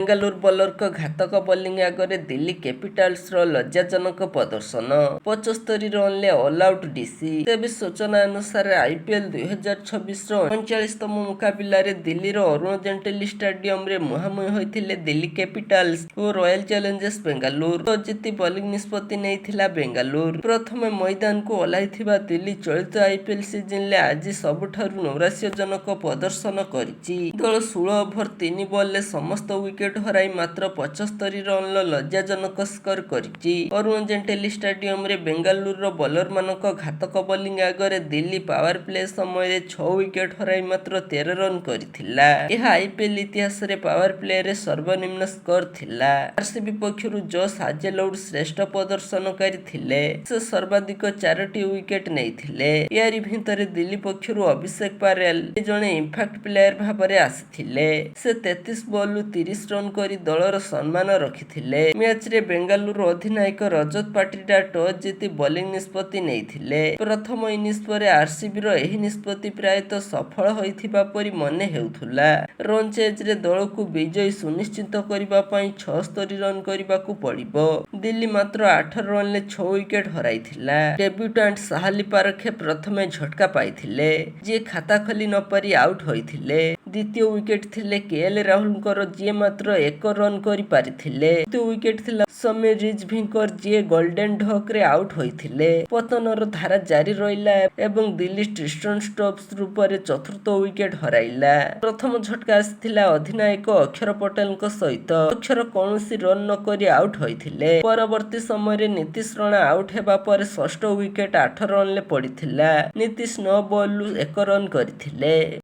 ବେଙ୍ଗାଲୁରୁ ବୋଲରଙ୍କ ଘାତକ ବୋଲିଂ ଆଗରେ ଦିଲ୍ଲୀ କ୍ୟାପିଟାଲ୍ସର ଲଜ୍ଜାଜନକ ପ୍ରଦର୍ଶନ। 75 ରନ୍ରେ ଅଲ୍ ଆଉଟ୍ ଡିସି। ତେବେ ସୂଚନା ଅନୁସାରେ, ଆଇପିଏଲ୍ 2026ର 39ତମ ମୁକାବିଲାରେ ଦିଲ୍ଲୀର ଅରୁଣ ଜେଟଲୀ ଷ୍ଟାଡିୟମରେ ମୁହାଁମୁହିଁ ହୋଇଥିଲେ ଦିଲ୍ଲୀ କ୍ୟାପିଟାଲ୍ସ ଓ ରୟାଲ ଚ୍ୟାଲେଞ୍ଜର୍ସ ବେଙ୍ଗାଲୁରୁ। ଟସ୍ ଜିତି ବୋଲିଂ ନିଷ୍ପତ୍ତି ନେଇଥିଲା ବେଙ୍ଗାଲୁରୁ। ପ୍ରଥମେ ମଇଦାନକୁ ଓହ୍ଲାଇଥିବା ଦିଲ୍ଲୀ ଚଳିତ ଆଇପିଏଲ୍ ସିଜନରେ ଆଜି ସବୁଠାରୁ ନୈରାଶ୍ୟଜନକ ପ୍ରଦର୍ଶନ କରିଛି। ଦଳ 16 ଓଭର 3 ବଲ୍ରେ ସମସ୍ତ ୱିକେଟ୍ ହରାଇ ମାତ୍ର 75 ରନ୍ର ଲଜ୍ଜାଜନକ ସ୍କୋର କରିଛି। ଅରୁଣ ଜେଟଲୀ ଷ୍ଟାଡିୟମରେ ବେଙ୍ଗାଲୁରୁର ବୋଲରମାନଙ୍କ ଘାତକ ବୋଲିଂ ଆଗରେ ଦିଲ୍ଲୀ ପାୱାର ପ୍ଲେ ସମୟରେ 6 ୱିକେଟ୍ ହରାଇ ମାତ୍ର 13 ରନ୍ କରିଥିଲା। ଏହା ଆଇପିଏଲ୍ ଇତିହାସରେ ପାୱାର ପ୍ଲେରେ ସର୍ବନିମ୍ନ ସ୍କୋର ଥିଲା। ଆରସିବି ପକ୍ଷରୁ ଜୋଶ ହାଜେଲଉଡ୍ ଶ୍ରେଷ୍ଠ ପ୍ରଦର୍ଶନକାରୀ ଥିଲେ। ସେ ସର୍ବାଧିକ ଚାରୋଟି ୱିକେଟ୍ ନେଇଥିଲେ। ଏହାରି ଭିତରେ ଦିଲ୍ଲୀ ପକ୍ଷରୁ ଅଭିଷେକ ପୋରେଲ ଜଣେ ଇମ୍ପାକ୍ଟ ପ୍ଲେୟାର ଭାବରେ ଆସିଥିଲେ। ସେ 33 ବଲ୍ରୁ 30 ରନ୍ କରି ଦଳର ସମ୍ମାନ ରଖିଥିଲେ। ମ୍ୟାଚ୍ରେ ବେଙ୍ଗାଲୁରୁ ଅଧିନାୟକ ରଜତ ପାଟିଦାର ଟସ୍ ଜିତି ବୋଲିଂ ନିଷ୍ପତ୍ତି ନେଇଥିଲେ। ପ୍ରଥମ ଇନିଂସ ପରେ ଆରସିବିର ଏହି ନିଷ୍ପତ୍ତି ପ୍ରାୟତଃ ସଫଳ ହୋଇଥିବା ପରି ମନେ ହେଉଥିଲା। ରନ୍ ଚେଜ୍ରେ ଦଳକୁ ବିଜୟ ସୁନିଶ୍ଚିତ କରିବା ପାଇଁ 76 ରନ୍ କରିବାକୁ ପଡ଼ିବ। ଦିଲ୍ଲୀ ମାତ୍ର 8 ରନ୍ରେ 6 ୱିକେଟ୍ ହରାଇଥିଲା। ଡେବ୍ୟୁଟାଣ୍ଟ ସାହାଲି ପାରେଖ ପ୍ରଥମେ ଝଟକା ପାଇଥିଲେ, ଯିଏ ଖାତା ଖୋଲି ନପାରି ଆଉଟ୍ ହୋଇଥିଲେ। ଦ୍ୱିତୀୟ ୱିକେଟ୍ ଥିଲେ କେଏଲ୍ ରାହୁଲଙ୍କର, ଯିଏ ମାତ୍ର 1 ରନ୍ କରି ପାରିଥିଲେ। ତୃତୀୟ ୱିକେଟ୍ ଥିଲା ସମୀର ରିଜଭିଙ୍କର, ଯିଏ ଗୋଲ୍ଡେନ୍ ଡକରେ ଆଉଟ୍ ହୋଇଥିଲେ। ପତନର ଧାରା ଜାରି ରହିଲା ଏବଂ ଦିଲ୍ଲୀ ଟ୍ରିଷ୍ଟନ ଷ୍ଟବ୍ସ ରୂପରେ ଚତୁର୍ଥ ୱିକେଟ୍ ହରାଇଲା। ପ୍ରଥମ ଝଟକା ଆସିଥିଲା ଅଧିନାୟକ ଅକ୍ଷର ପଟେଲଙ୍କ ସହିତ। ଅକ୍ଷର କୌଣସି ରନ୍ ନକରି ଆଉଟ୍ ହୋଇଥିଲେ। ପରବର୍ତ୍ତୀ ସମୟରେ ନୀତିଶ ରଣା ଆଉଟ୍ ହେବା ପରେ ଷଷ୍ଠ ୱିକେଟ୍ 8 ରନ୍ରେ ପଡ଼ିଥିଲା। ନୀତିଶ 9 ବଲ୍ରୁ 1 ରନ୍ କରିଥିଲେ।